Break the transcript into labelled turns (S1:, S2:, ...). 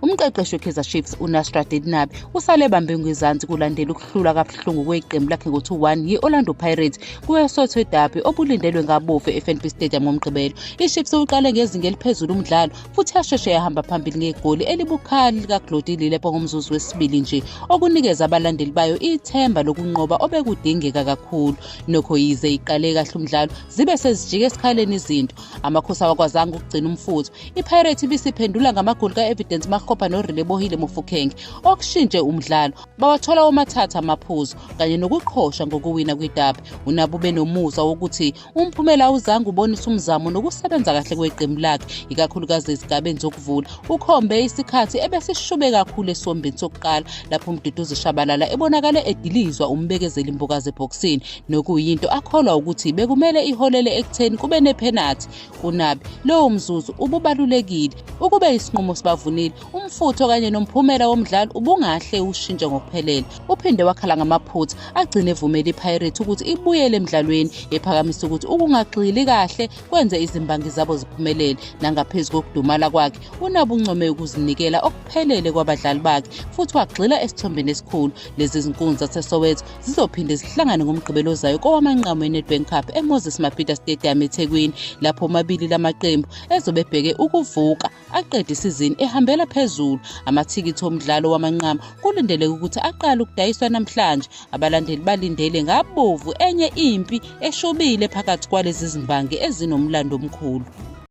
S1: Umqeqeshi weKaizer Chiefs uNasreddine Nabi usale ebambe ngezansi kulandela ukuhlulwa kabuhlungu kweqembu lakhe ngo-2-1 yi-Orlando Pirates kweSoweto Derby obulindelwe ngabovu e-FNB Stadium ngoMgqibelo. IChiefs uqale ngezinga eliphezulu umdlalo futhi yasheshe yahamba phambili ngegoli elibukhali likaGlody Lilepo ngomzuzu wesibili nje, okunikeza abalandeli bayo ithemba lokunqoba obekudingeka kakhulu. Nokho yize iqale kahle umdlalo, zibe sezijika esikhaleni izinto. Amakhosi awakwazanga ukugcina umfutho. IPirates ibisiphendula ngamagoli ka-Evidence Makgopa noRelebohile Mofokeng okushintshe umdlalo. Bawathola womathathu amaphuzu kanye nokuqhosha ngokuwina kwidabi. UNabi ube nomuzwa wokuthi umphumela awuzange ubonise umzamo nokusebenza kahle kweqembu lakhe, ikakhulukazi ezigabeni zokuvula. Ukhombe isikhathi ebesishube kakhulu esiwombeni sokuqala lapho uMduduzi Shabalala ebonakale edilizwa uMbekezeli Mbokazi ebhokisini, nokuyinto akholwa ukuthi bekumele iholele ekutheni kube nephenathi. KuNabi, lowo mzuzu ububalulekile. Ukube isinqumo sibavunile, umfutho kanye nomphumela womdlalo ubungahle ushintshe ngokuphelele. Uphinde wakhala ngamaphutha agcine evumela iPirates ukuthi ibuyele emdlalweni, ephakamisa ukuthi ukungagxili kahle kwenze izimbangi zabo ziphumelele. Nangaphezu kokudumala kwakhe, uNabi uncome ukuzinikela okuphelele kwabadlali bakhe futhi wagxila esithombeni esikhulu. Lezi zinkunzi zaseSoweto zizophinde zihlangane ngoMgqibelo ozayo kowamanqamu eNedbank Cup eMoses Mabhida Stadium eThekwini, lapho omabili lamaqembu ezobe ebheke ukuvuka aqede isizini ehambela phezulu. Amathikithi omdlalo wamanqamu kulindeleke ukuthi aqale ukudayiswa namhlanje. Abalandeli balindele ngabovu enye impi eshubile phakathi kwalezi zimbangi ezinomlando omkhulu.